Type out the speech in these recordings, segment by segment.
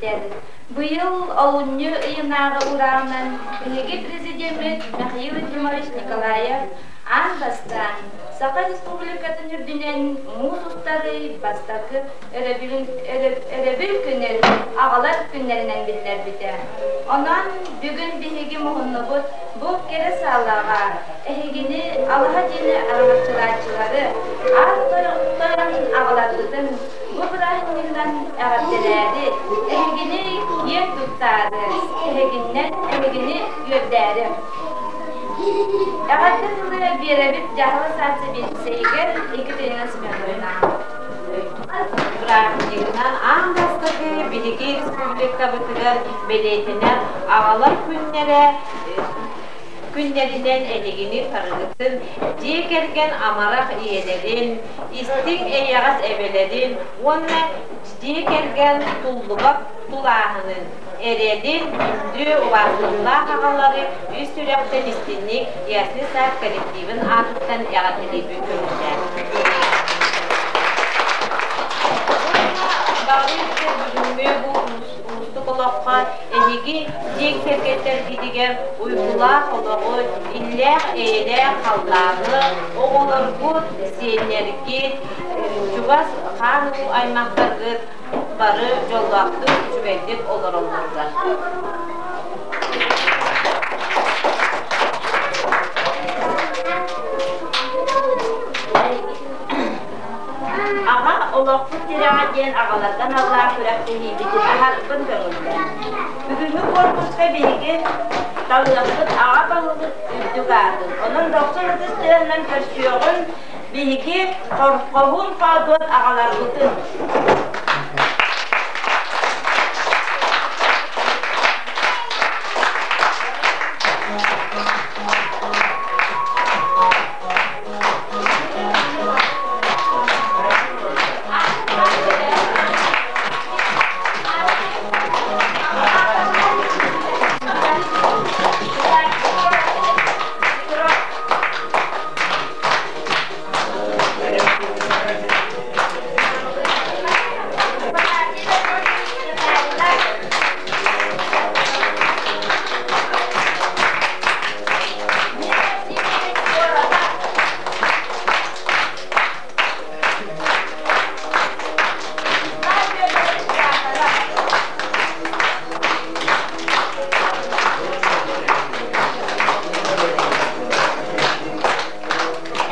Төрөппүттэр быйыл олунньу ыйынааҕы ураанан биһиги президеммит Михаил Ефимович Николаев аан бастаан Саха Республикатын үрдүнэн муус устар ый бастакы өрөбүл күнүн аҕалар күннэринэн биллэрбитэ. Онон бүгүн биһиги муһуннубут бу кэрэ саалаҕа эһигини алаһа дьиэни араҥаччылааччылары аат тойон аҕаларбытын бу бырааһынньыгынан эҕэрдэлээри, эһигини киэн туттаары, эһигиннэн эһигини үөрдээри. Эҕэрдэ тылы биэрэбит дьаһала саад сэбиэдиссэйигэр Екатерина Семеновна. Бырааһынньыгынан аан бастакы биһиги республикабытыгар бэлиэтэнэр аҕалар күннэрэ күннэринэн эһигини барыгытын дьиэ кэргэн амарах ийэлэрин, истиҥ эйэҕэс эбэлэрин уонна дьиэ кэргэн туллубат тулааһынын, эрэлин, күндү убаастабыллаах аҕалары үс сүрэхтэн истинник ясли сад коллективын аатыттан эҕэрдэлиирбин көҥүллээн. Бары бүгүҥҥү бу уустук олоххо эһиги дьиэ кэргэттэргитигэр уйгулаах олоҕу, иллээх-эйэлээх халлааны, оҕолоргут, сиэннэргит, чугас хаан-уруу аймахтаргыт бары дьоллоохтук, үчүгэйдик олороллоругар. Аҕа олохпут тирэҕэ диэн аҕалартан аллаах күрэхтэһиибитин аһарбын көҥүллээн. Бүгүҥҥү куорпуска биһиги талыахпыт аҕа баһылык үрдүк аатын. Онон дохсун ытыс тыаһынан көрсүөҕүн биһиги хоһуун хоодуот аҕаларбытын.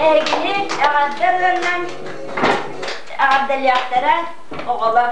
Эһигини эҕэрдэ ырыаннан эҕэрдэлиэхтэрэ оҕолор.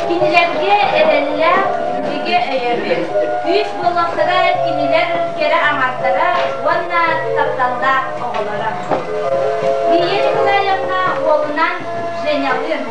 Кинилэргэ эрэллээх бигэ өйөбүл, күүс буолуохтара кинилэр кэрэ аҥардара уонна тапталлаах оҕолоро. Лия Николаевна уолунан Женялыын.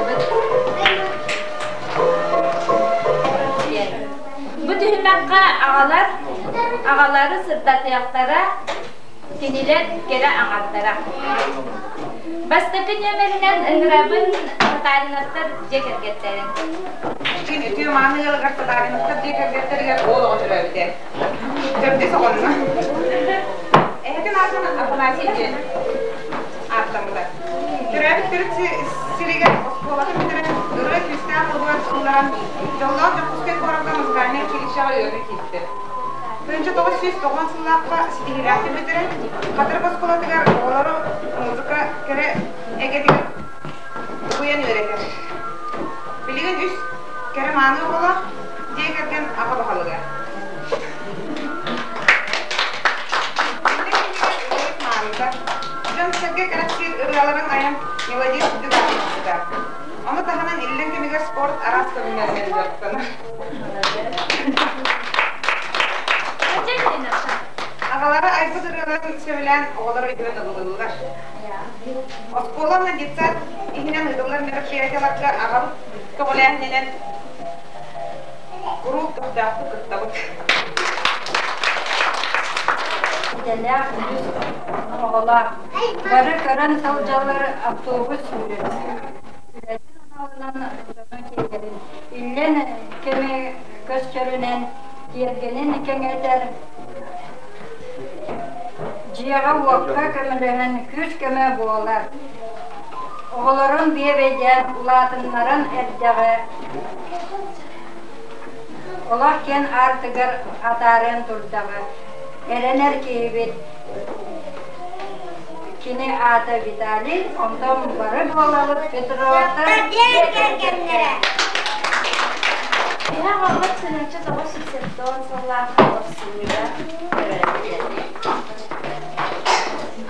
Сырдаттыбыт. Бу түһүмэххэ аҕалар аҕалары сырдатыахтара, кинилэр кэрэ аҥардара. Бастакы нүөмэринэн ыҥырабын Татариновтар дьиэ кэргэттэрин. Кин үтүө мааны ыалыгар Татариновтар дьиэ кэргэттэригэр уол оҕо төрөөбүтэ. Төрдүс оҕонно. Эһэтин аатын Афанасий диэн ааттаммыта. Төрөөбүт төрүт сиригэр оскуолатын бүтэрэн, ырыа күүстээх ыллыгар ылларан, дьоллоох Дьокуускай куоракка музыкальнай училищеҕа үөрэнэ киирбитэ. 1990 сыллаахха ситиһиилээхтик бүтэрэн, Хатырык оскуолатыгар оҕолору музыка кэрэ эйгэтигэр угуйан үөрэтэр. Билигин үс кэрэ мааны оҕолоох дьиэ кэргэн аҕа баһылыга. Дьон-сэргэ кэрэхсиир ырыаларын айан мелодист үрдүк ааттаммыта. Ону таһынан иллэҥ кэмигэр спорт араас көрүҥнэринэн дьарыктанар. Аҕалара айбыт ырыаларын сөбүлээн оҕолор өйдөөн ылыллар. Оскуола уонна детсад иһинэн ыытыллар мероприятиеларга аҕам көҕүлээһининэн куруук көхтөөхтүк кыттабыт. Идэлээх үгүс оҕолоох бары көрөн сылдьаллар автобус сүүрэр. Үлэтин аналынан дьону тиэйэрин, иллэн кэми көстөрүнэн тиэргэнин кэҥэтэр, дьиэҕэ-уокка көмөлөһөн күүс-көмө буолар. Оҕолорун биэбэйдээн улаатыннаран эрдэҕэ олох киэн аартыгар атаарыан турдаҕа. Эрэнэр киһибит кини аата Виталий, онтон бары буолабыт Петровтар дьиэ кэргэннэрэ. Биһи аҕабыт 1970 сыллаахха тохсунньуга төрөөбүтэ.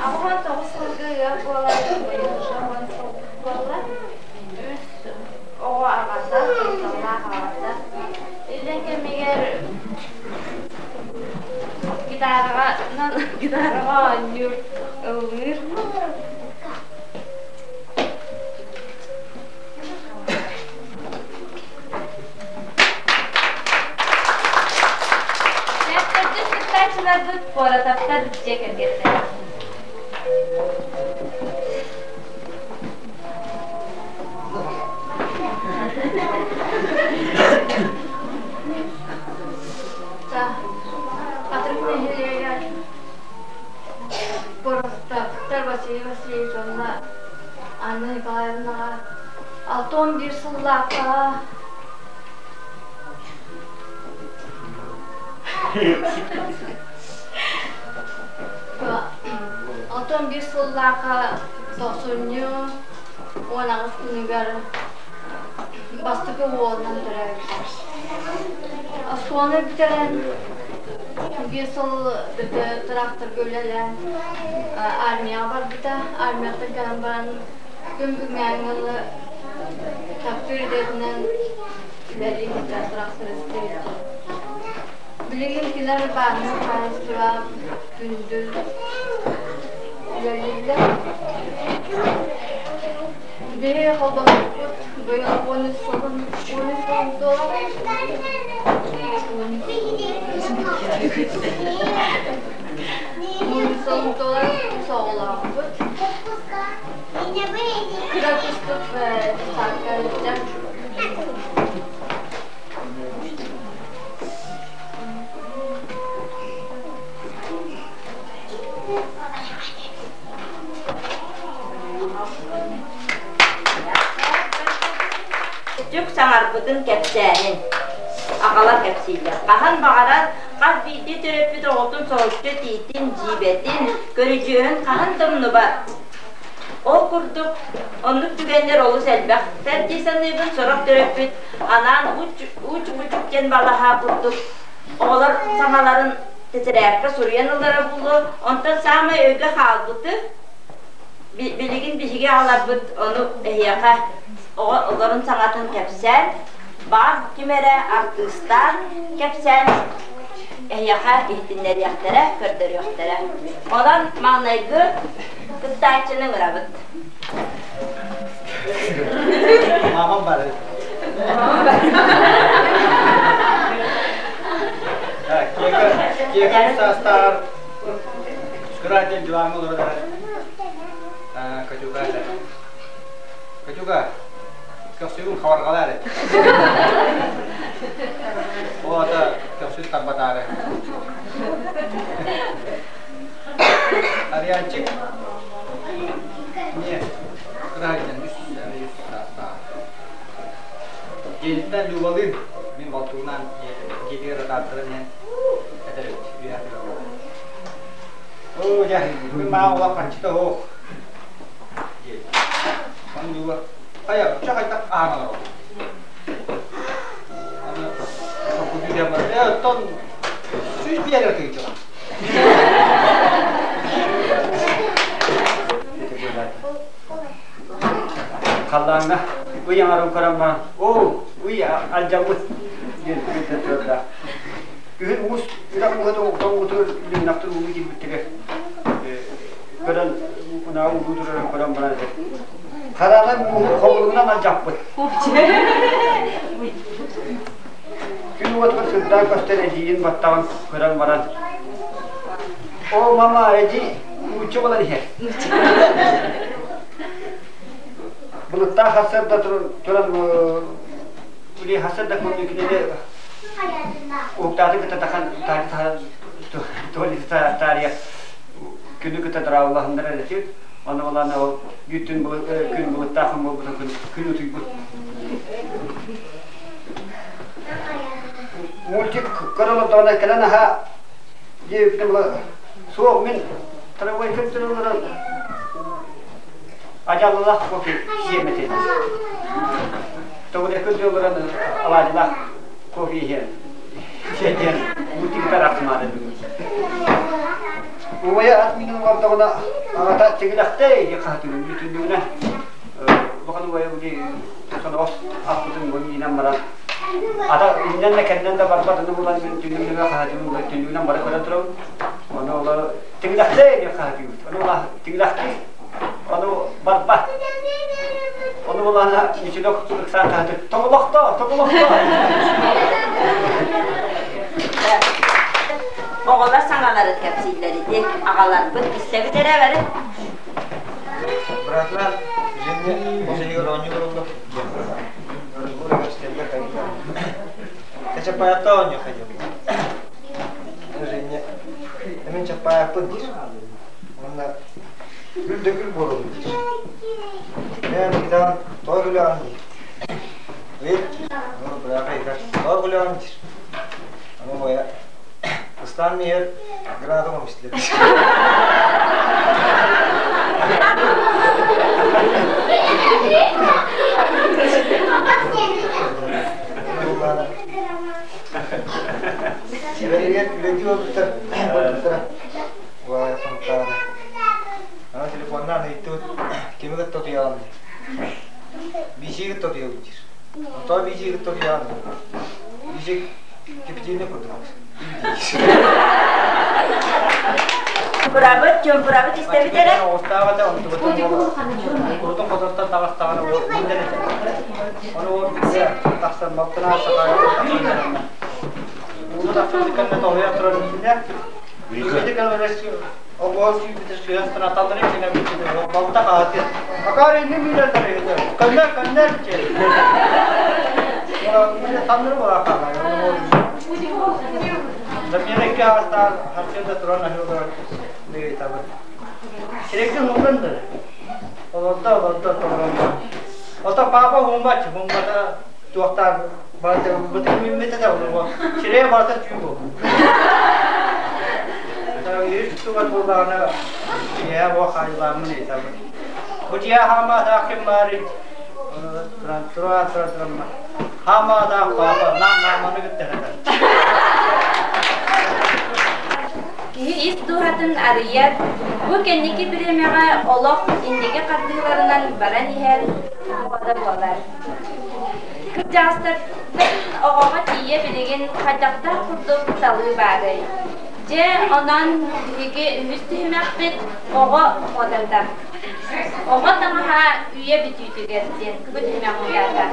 89 сылга ыал буолан, быйыл 10 сыл буолла. Үс оҕо аҕата, тапталлаах аҕата. Иллэҥ кэмигэр гитараҕа гитараҕа оонньуур, ыллыыр. Төрдүс кыттааччыларбыт Куоратаптар дьиэ кэргэттэрэ. Хатырык нэһилиэгэр Куоратаптар Василий Васильевич уонна Анна Николаевнаҕа 61 сыллаахха 61 сыллаахха тохсунньу 18 күнүгэр бастакы уолунан төрөөбүтэ. Оскуоланы бүтэрэн биир сыл тракторга үлэлээн армияҕа барбыта. Армияттан кэлэн баран күн бүгүҥҥэ дылы таптыыр идэтинэн үлэлии сылдьар трактористыыр. Билигин кинилэр бааһынай хаһаайыстыба күндүл үлэлииллэр. Биһиги холбоһукпут быйыл 13 сылын 13 сылын туолар. 13 сылын туолар үс оҕолоохпут. Кыра кыыспыт саакка ыалдьар. Түк саҥарбытын кэпсээһин. Аҕалар кэпсииллэр. Хаһан баҕарар хас биирдии төрөппүт оҕотун соһуччу этиитин, дьиибэтин, көрүдьүөһүн хаһан да умнубат. Ол курдук, оннук түгэннэр олус элбэхтэр дии саныыбын. Сорох төрөппүт анаан уу-чугучук диэн балаһа курдук оҕолор саҥаларын тэтэрээккэ суруйан ылара буолуо. Онтон саамай өйгө хаалбыты билигин биһиги аҕаларбыт ону эһиэхэ оҕо олорун саҥатын кэпсээн, баҕар ким эрэ артыыстаан кэпсээн эһиэхэ иһитиннэриэхтэрэ, көрдөрүөхтэрэ. Онон маҥнайгы кыттааччыны ыҥырабыт. Мамам бар. Киэкэ саастаар Кыра диэн дьулааҥҥа олорор Катюга этэ. Катюга, көхсүгүн хабарҕалаар этэ. Ол ата көхсүн тарбатаары. Арианчик не кыра диэн үс үс саастаах. Дьиэтиттэн Любалыын мин балтыбынаан дьиэтигэр атаартаран иһэн этэр эбит үөһэ Оо, дьэ, мин маа олох харчыта суох диэбит. Ону Люба, хайа, оччо хайдах аһаан олоробут? Аны толкуйдуу диэн баран, ээ, оттон 105 тыһыынчалаах. Халлааҥҥа ый аҥарын көрөн баран, оо, ый алдьаммыт диэн күлтэн турардаах. Күһүн уус үрэх ууһа тоҥмутугар илимнэхтэр ууну киирбиттэригэр көрөн унаа уулуу турарын көрөн баран этэр. Хараанай мууһу хомуругунан алдьаппыт. Күн уотугар сырдаан көстөр эдьиийин баттаҕын көрөн баран О, мама, эдьиий, нуучча буолан иһэр. Былыттаах сарсыарда туран ули сарсыарда кинини уһуктааты кытта тахан таарыйа күнү кытта дыраабылаһыннар эрэтир. Ону булан ол бүтүн күн былыттаах буолбута күн күн утуйбут. Мультик көрөн олордоҕуна кэлэн аһа диэбиппитин була суох мин трамвай көттөрөн олорон ажаллалаах кофе сиэм этэ. Тоҕо көрдүү олорон алаадьылаах кофе иһэн сиэтиэн мультиктар ахсымаары бүгүн. Убайа ат миинин олордоҕуна аҕата тигилэхтэй диye хаһытыгын бүтүннүгүнэ улахан убайа били соноҕос аппытын бу миинэн баран ата иннэн да кэннэн да барбат ону булан мин түннүгүнэ хаһытыгын түннүгүнэн бары көрөн турабын ону олор тигилэхтэй диye хаһытыгыт ону тигилэхтий ону барбат ону булана Мичилок ыксаан хаһытыр тоҥолохто тоҥолохто Оҕолор саҥаларын кэпсииллэр ити аҕаларбыт истэбит эрэ бары. Братна, жене музейга оонньуу олордо. Чапаятта оонньуу ходил. Жене, мен Чапаевпын диир. Уонна күл да күл буолабын диир. Мен Никитаҕын тоҕо күлэҕин диир. Ыйыт, быраата ыйытар, тоҕо күлэҕин диир. Аны бойа Ыстаан иһэр граната оҥостулар. Сибэригэр үлэлии олбуттар, барбыттара. Уай, хонтаана. Аны телефоннаан ыйыттыбыт, кими кытта утуйаҕын диир. Биисиги кытта утуйабыт диир. Тоҕо биисиги кытта утуйаҕын диир. Биисик кипятильник курдук. Чумпурабыт, чумпурабыт истэбит эрэ. Оҕустаах этэ, онтубутун курутун хотортон таҕыстаҕына уол этэ. Ону уол билсе тахсан балтына сахаайы тахсан Ууну тахсан кэннэ тоһуйа турар иннинэ Үчүгэйдик обуол сүүрбүтэ сыһыан аталларын кинэ балта хаатыр. Акаар инни миилэллэр үһү. Көннөр көннөр диэн. Танныры була хаалар. Замена икки аастаан харчында туран аһыы олорон ыйытабын. Сирэйгэ уһуннан да. Олордо олордо толоронно. Ото папа уһунбач, уһунбата туохтаар барыта бытык миммитэ да олоро. Сирэйэ барыта түү буолбут. Үс тугат буоллаҕына ийээ бу хаайылааммын ыйытабын. Бу дьиэ хаамаатаах ким баарый? Туран туран туран туран хаамаатаах папа нам мааманы кытта Киһи ис дууһатын арыйар, бу кэнники бириэмэҕэ олох инники хардыыларынан баран иһэр муода буолар. Кырдьаҕастартан оҕоҕо тиийэ билигин хайдахтаах курдук талыы баарый? Дьэ, онон биһиги үһүс түһүмэхпит оҕо муодата. Оҕо таҥаһа үйэ бүтүүтүгэр диэн бу түһүмэх уйаата.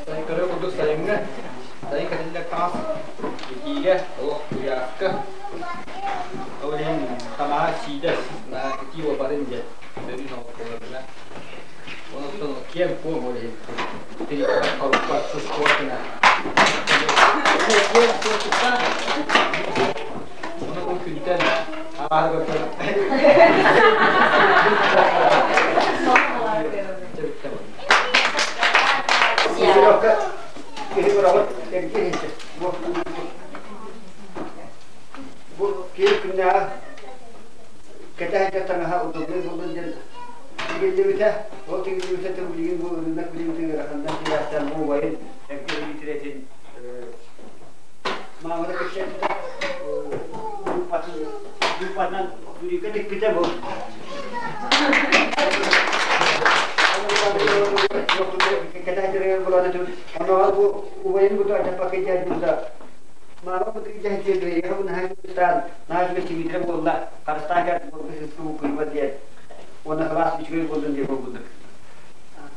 Сайын курдук сайыҥҥы, сайын кэтиллэр таҥас итиигэ, олох куйааска. Ол иһин таҥаһа сиидэс, итии буолбатын диэн сөрүүн оҥостоллор. Онон киэҥ-куоҥ ол иһин тириппэт, хоруппат, сыстыбат гына. Киэҥ-куоҥ тутта, ону бу күнтэн ааһар көрсөн Киһи быраҕыт эргэ иһитэ. Бу киһи күннээҕи кэтэһэргэ таҥаһа удобнай буоллун диэн тигиллибитэ. Ол тигиллибитэ билигин бу ырыынак билимтин ыараханынан сибээстээн бу убайын эргэ илиитирэтин маамата кэпсээбитэ дьууппатынан бүрүүкэ тикпитэ бу. Онуоха бу убайым бу адьаппакка дьаһайбыта маама бу дьаһайдыыр эйиэхэ бу наһаа кыстаан наһаа үчүгэй симиитирэ буолла харыстаан кэр сыска буккуйбат диэн уонна сылаас үчүгэй буоллун диэн буолбутук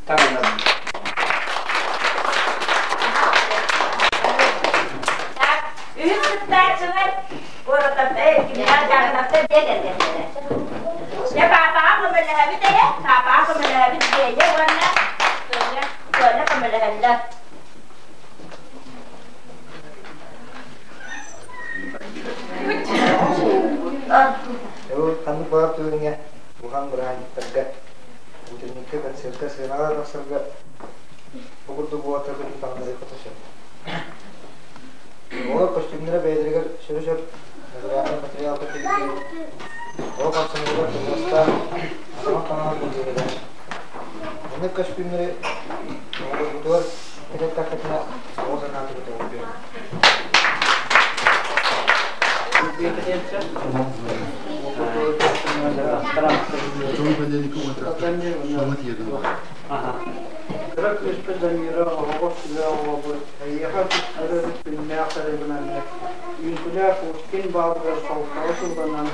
таҥыннарбыт. Үһүс кыттааччылар куораттан кимнээх дьаһаннартан дьиэ кэргэннэрэ. Дьэ паапаҕа көмөлөһөбүт эрэ, паапаҕа көмөлөһөбүт Геня уонна Соня, Соня көмөлөһөллөр. Ханнык баҕар түгэҥҥэ улахан бырааһынньыктарга, утренникка, концертка, сыанаҕа тахсарга бу курдук уолаттарбытын таҥнарыахха сөп. Оҕолор көстүүмнэрэ бэйэлэригэр сөрү-сөп натуральнай материалга тигиллибит, оҕо хамсаныытыгар табыгастаах атаҕын таҥаһа көрдөрөллөр. Маннык көстүүмнэри оҕолорбутугар кэтэттэххитинэ оҕо санаата көтөҕүллүө. Кыра кыыспыт Дамира оһоҕос үлэ оҕобут, эйиэхэ өрө күннээх тарыыбынаннык, үҥкүлээх Пушкин баалыгар солкоҕо сууланан,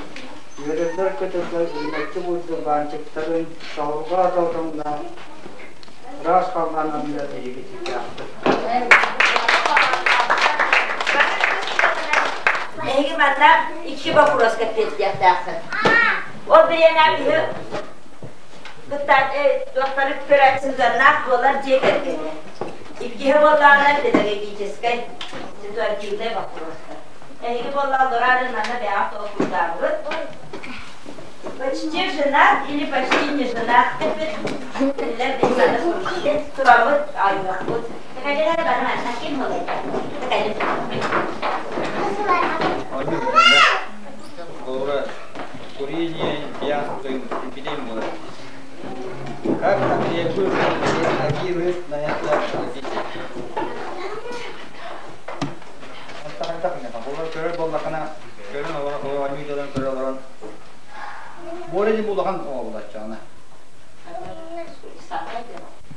үөрэллэр-көтөллөр үрүмэччи курдук баанчыктарын соһурҕа аталытымна ыраас халлаан анныгар эһиги тиийээхпит. Эһиги манна икки боппуруоска эппиэттиэхтээххит. Ол бириэмэ биһи Туохтары көрөөччү сыһыаннаах буолар дьиэ кэргэнэ. Иккиһэ буоллаҕына педагогическай, ситуативнай боппуруостар. Эһиги буолла олорор манна бэйэҕэ толкуйдаабыт. Почти женат или почти не женат деппит. Кинилэр бэйэлэрэ суруйбут. Тураммыт, айыахпыт. Тэкэлэр бары манна ким буолайда? Тэкэлим. Холобура, курение пьянство эпидемия буолар. Как отреагирует на это родители? Көрөр буоллахына, көрөн олорон, оонньуу дьонун көрө олорон, буора дии улахан оҕоллаччаҕына.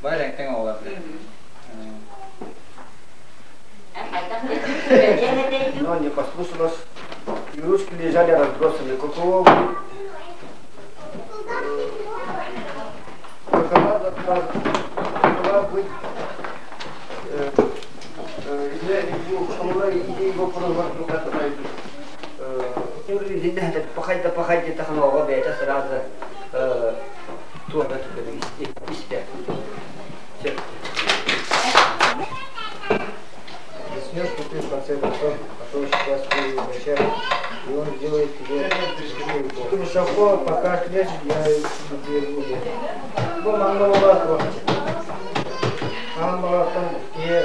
Бары тэҥ оҕолор. Но не послушалась. Игрушки лежали разбросаны. Каково быть? Какова, какова быть Пахай да пахай бэйэтэ сразу туорда истэ. Заснешь ты в конце концов, а то сейчас буду врача, и он сделает тебе укол. Ты высоко, пока лечишь, я наберу. Бу манна болар Аан балаттан кие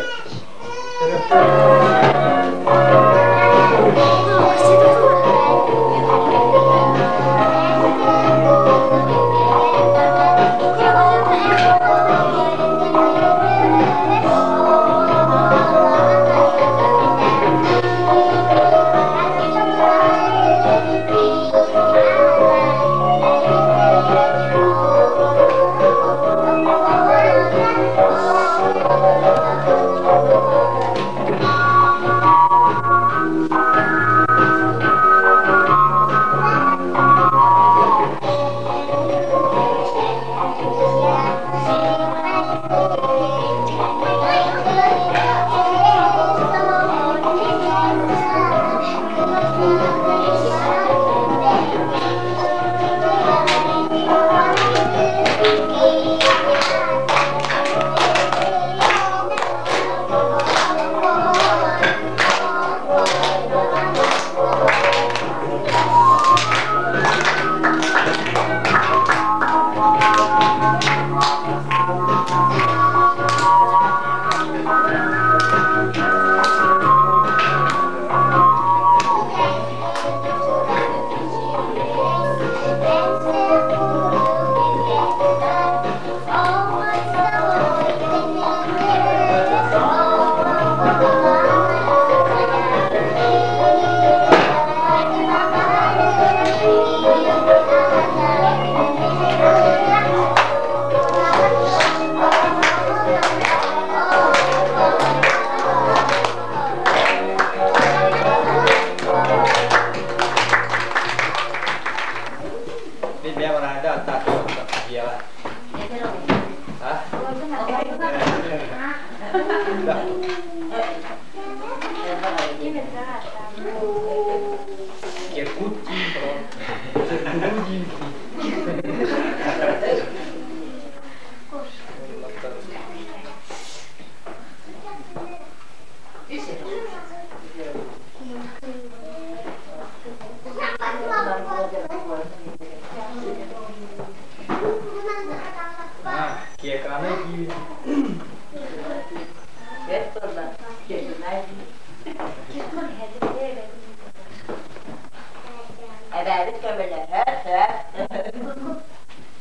Эбээбит көмөлөһөр,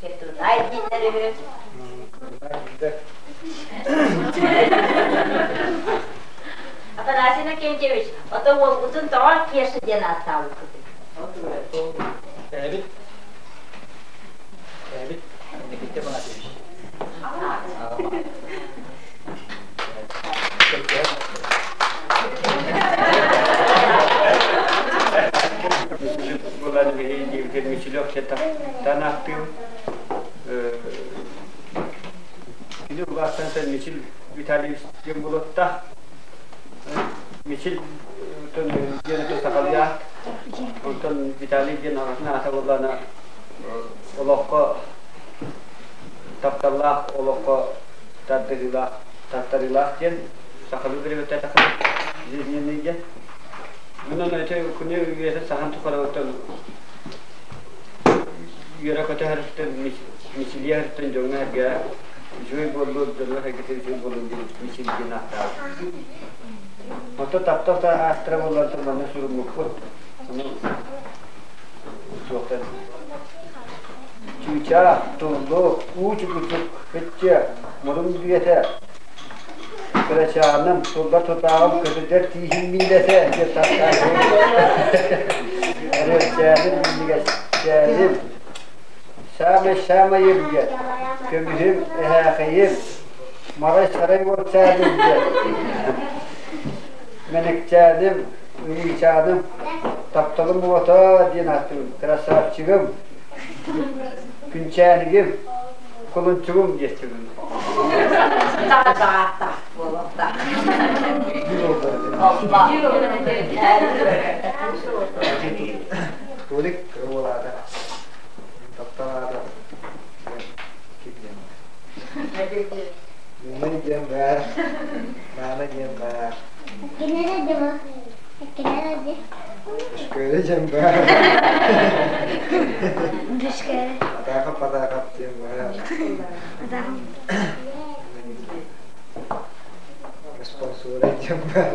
Кетунай дииллэр үһү. Афанасий Иннокентьевич, ото уолгутун тоҕо Кеша диэн ааттаабыккытый? Эбит. Эбит. Никита Афанасьевич. Булан биһи диэбитин Мичилев танаахтыым. Кини улааттан Мичил Витальевич диэн булутта. Мичил диэн сахалыйа. Онтон Виталий диэн аҕатын аата буоллаана олоххо тапталлаах, олоххо тардырыылаах, тартарыылаах диэн сахалыы переводта жизненный диэн. Онон ити күнү үйэтэ сахан тухары үөрэ көтөһөрүттэн мичилийэһиттэн дьоҥҥо эргэ үчүгэй буоллун, дьоҥҥо сэргэтэ үчүгэй буоллун диэн мичил диэн ааттаабыт. Оттон таптал ааттара буоллар манна суруммуппут. Ону суохтан чыычаах, туллук, уу чугучук, ычча, мурун бүөтэ, кырачааным, туллар тутааҕым көтүтэр тииһим миилэтэ диэн таптаан Эрэлчээним, минньигэсчээним, саамай-саамайым диэн, көмүһүм, эһээхэйим, марай-сарай уолчааным диэн, мэникчээним, ыйыычааным, тапталым уота диэн ааттыыбын, красавчигым, күнчээнигим, кулунчугум диэччибин. Таҕааттаах буолуохтаах. Толик кыра тапталаата ким диэн диэн баар, Маана диэн баар. Бүскүөрэ диэн баар. Атаахап Атаахап диэн баар. Спонсора диэн баар.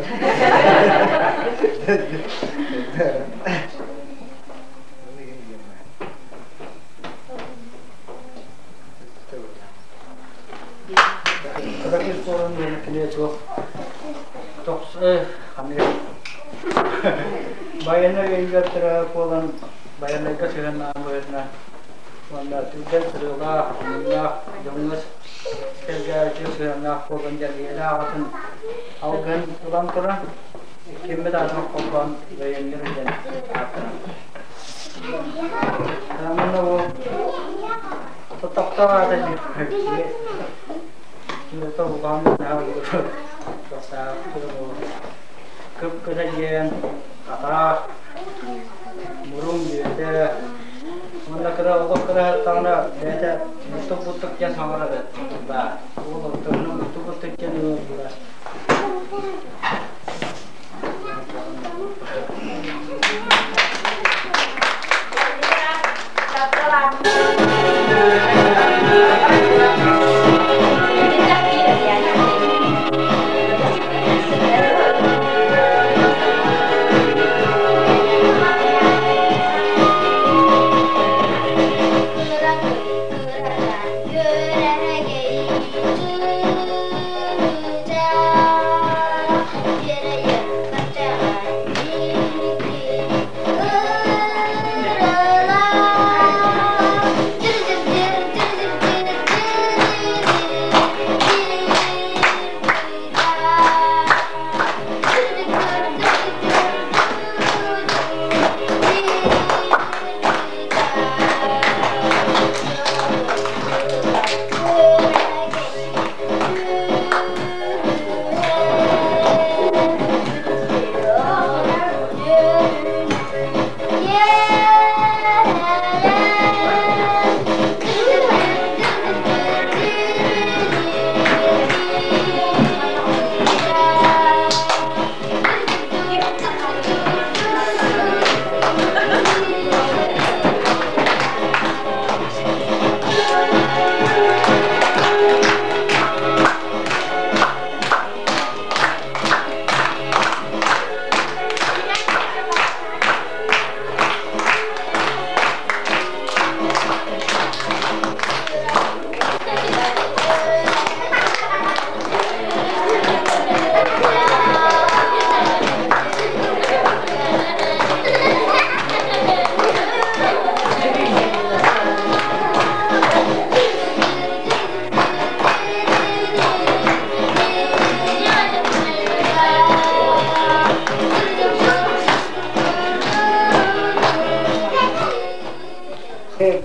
Кыракый буолан кини туох Байанай өйгөттөрө буолан байанайга сыһыаннаан быһыытынан уонна түргэн сырыылаах, мунньах, дьоҥҥо сэргээччи сыһыаннаах буолан дьэргэлээх аҕатын алгыһын ылан туран иккиммит атын холбоон бэйэммит диэн ааттанан. Манна ол таптал аата Кып-кыра диэн атаах, мурун бүөтэ, уонна кыра олох кыра сыттаҕына бэйэтэ буттук-буттук диэн саҥарар баар. Уол оттоһуна буттук-буттук диэн ыҥырдылар.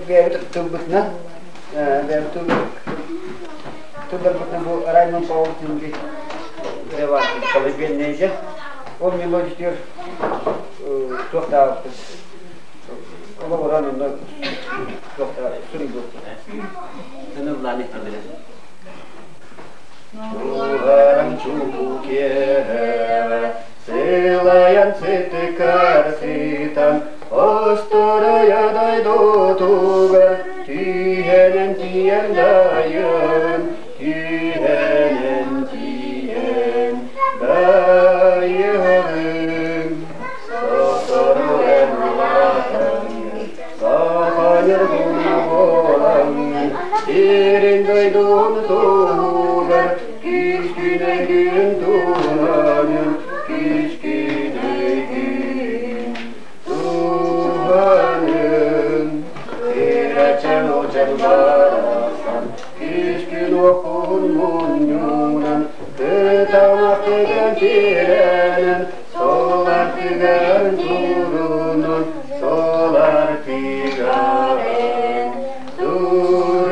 Бэйэбит тылбытынан, бэйэбит тылларбытынан бу Раймонд Паул Тинги колыбельная диэн. Ол мелодия туох даҕаппыт олоҕуран онно туох да суруйбуппут. Ыныллаан иһэллэр. Чугараҥ чугу киэһэ. Сылайан сытыкар сытан, Остуруйа дойдутугар Түһэнэн тиийэн дайын, Түһэнэн тиийэн дайыһын. Сотору эн улаатан, Саханыр буолан, Сирин дойдун туһугар Күүскүнэ күн туһанын, Күүскүнэ күн туһанын. Кыырачан очан барасан, Күүскүн окуһун мунньунан, Кытамах тыган тирэнэн, Солар тыган турунун, Солар тыган турунун.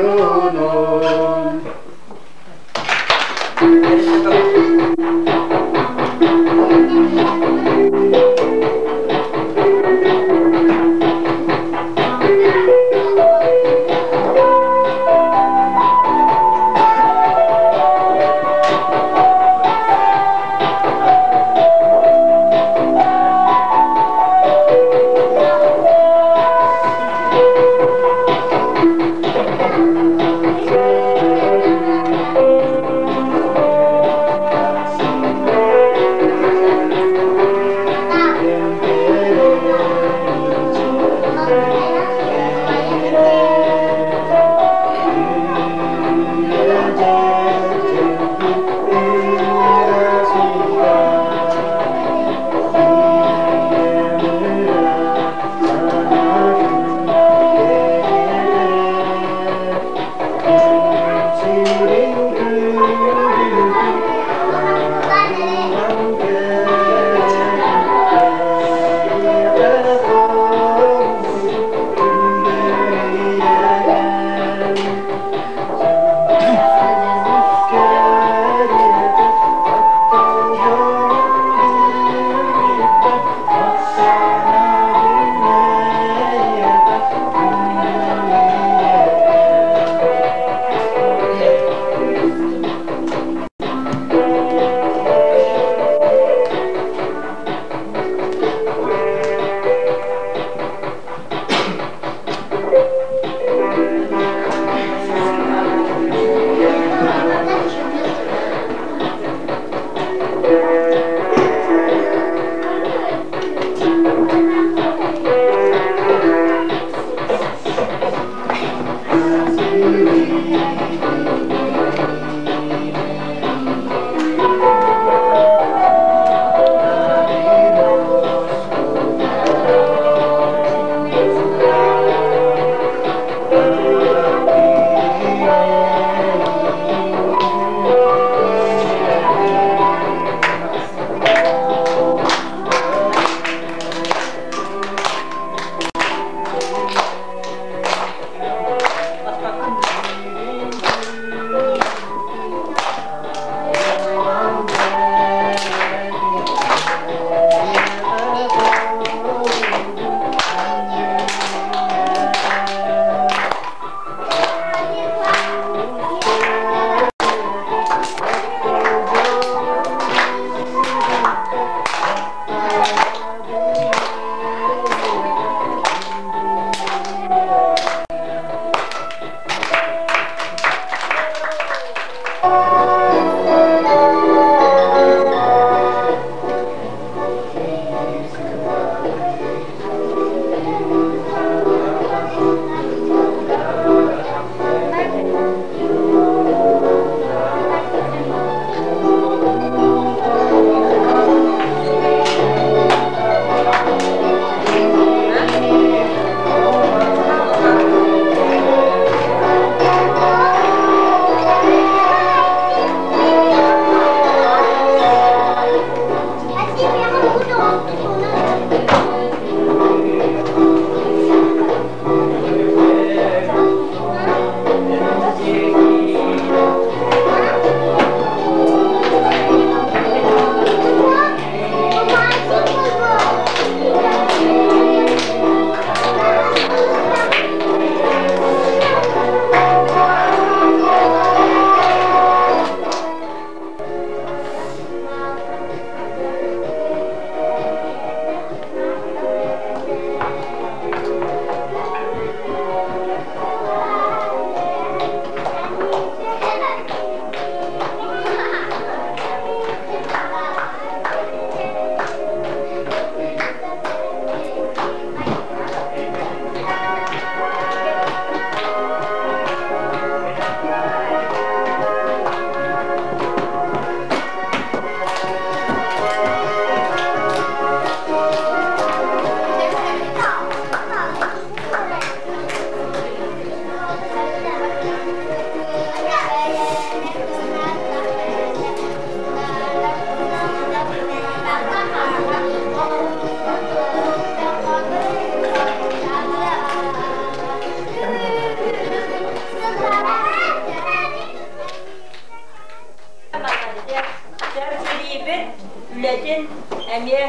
эмиэ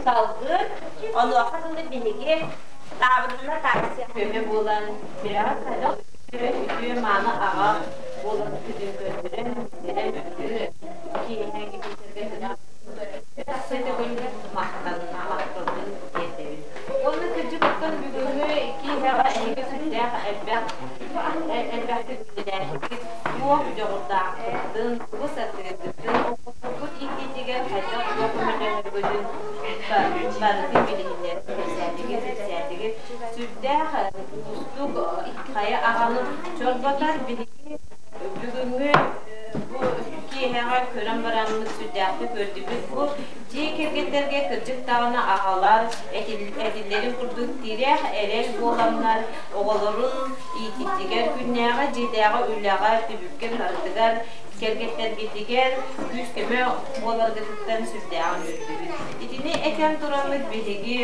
салгыыр. Онуоха дылы биһиги таабырына таайсыах көмө буолан, сүрэҕэ хайдах үтүө-мааны аҕа буолан күтүн көрдөрөн, биллэрэн үтүө киэһээҥҥи биэчэргэ тахса төгүл махталбын тиэрдэбин. Уонна кырдьык оттон бүгүҥҥү киэһэҕэ эһиги сүрдээх элбэх элбэхтик үлэлээбиккит, туох дьоҕурдааххытын, тугу сатыыргытын, оҕолоргут иитиитигэр хайдах туох көмөлөһөргүтүн барытын билиһиннэрэн кэпсээтигит, кэпсээтигит. Сүрдээх уустук хайа аҕаны чорботор биһиги бүгүҥҥү бу киэһэҕэ көрөн бараммыт сүрдээхтик көрдүбүт. Бу дьиэ кэргэттэргэ кырдьык даҕаны аҕалар этиллэрин курдук тирэх, эрэл буоланнар оҕолорун иитиитигэр күннээҕи дьиэтээҕи үлэҕэ түбүккэ барытыгар кэргэттэргитигэр күүс-көмө буоларгытыттан сүрдээҕин үөрдүбүт. Итини этэн тураммыт биһиги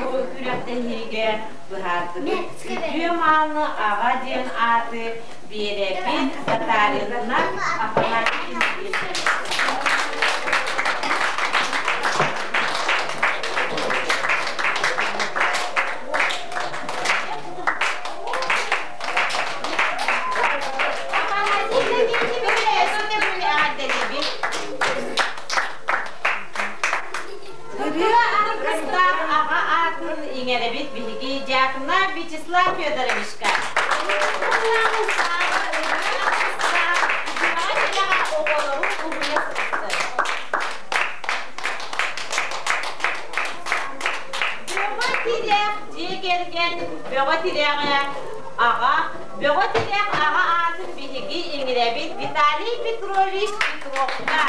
бу күрэхтэһиигэ быһаардыбыт. Үтүө-мааны аҕа диэн ааты биэрэбит Татаринна Афанасий Тимофеевич. Ырыа аргыстаах аҕа аатын иҥэрэбит биһиги Дьяконов Вячеслав Федоровичка. Оҕолору уһуйа сырыттар. Бөҕө тирэх дьиэ кэргэн бөҕө тирэҕэ аҕа, бөҕө тирэх аҕа аатын биһиги иҥирэбит Виталий Петрович Петровка.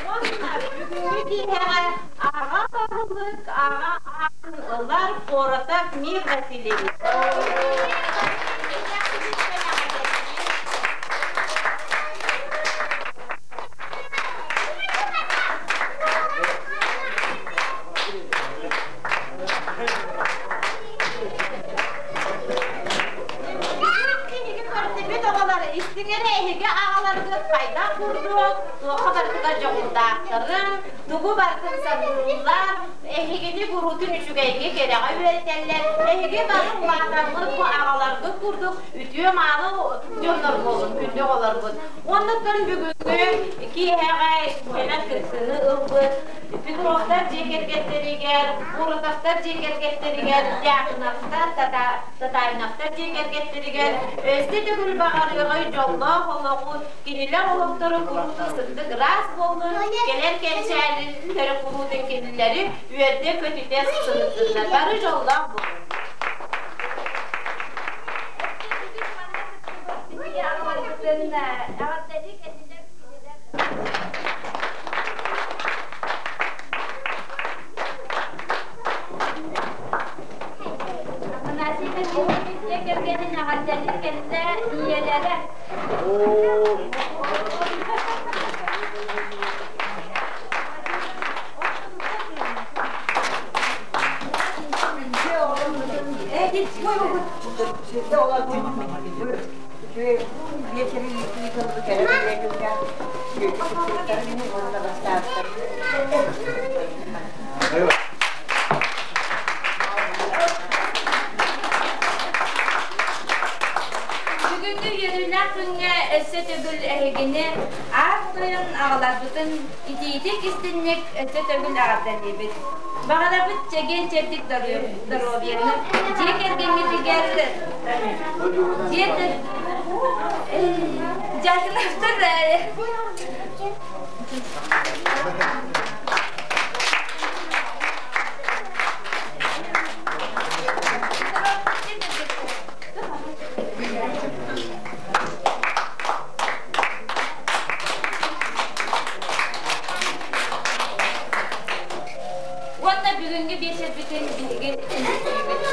Уонна бүгүҥҥү киэһэҕэ аҕа баһылык аҕа аатын ылар Коротов Мир Васильевич. Биһиги көрсүбүт оҕолор истиҥ эрэ эһиги аҕаларгыт хайдах курдук туохха барытыгар дьоҕурдаахтарын, тугу барытын сатыыллар, эһигини куруутун үчүгэйгэ кэрэҕэ үөрэтэллэр. Эһиги бары улаатаммыт бу аҕаларгыт курдук үтүө-мааны дьоннор буолун, күндү оҕолорбут. Оннуттан бүгүҥҥү киэһэҕэ кэлэн кыттыыны ылбыт Петровтар дьиэ кэргэттэригэр, Урутовтар дьиэ кэргэттэригэр, Дьяконовтар, Татариновтар дьиэ кэргэттэригэр өссө төгүл баҕарыаҕай дьоллоох олоҕу, кинилэр олохторо куруутун сырдык ыраас буоллун, кэлэр кэнчээрилэри куруутун кинилэри үөрдэ-көтүтэ сырыттыннар. Бары дьоллоох буолун. Эҕэрдэлии кэллилэр кинилэр. Афанасий Кириллович дьиэ кэргэнин эҕэрдэлии кэллэ ийэлэрэ. Бүгүҥҥү үөрүүлээх күҥҥэ өссө төгүл эһигини аат тойон аҕаларбытын итиитик истинник өссө төгүл эҕэрдэлиибит. Баҕарабыт чэгиэн-чэбдик доруобуйаны, дьиэ кэргэҥҥитигэр дьиэ Дьяконовтар Уонна бүгүҥҥү биэчэрбитин биһиги түмүктүүбүт.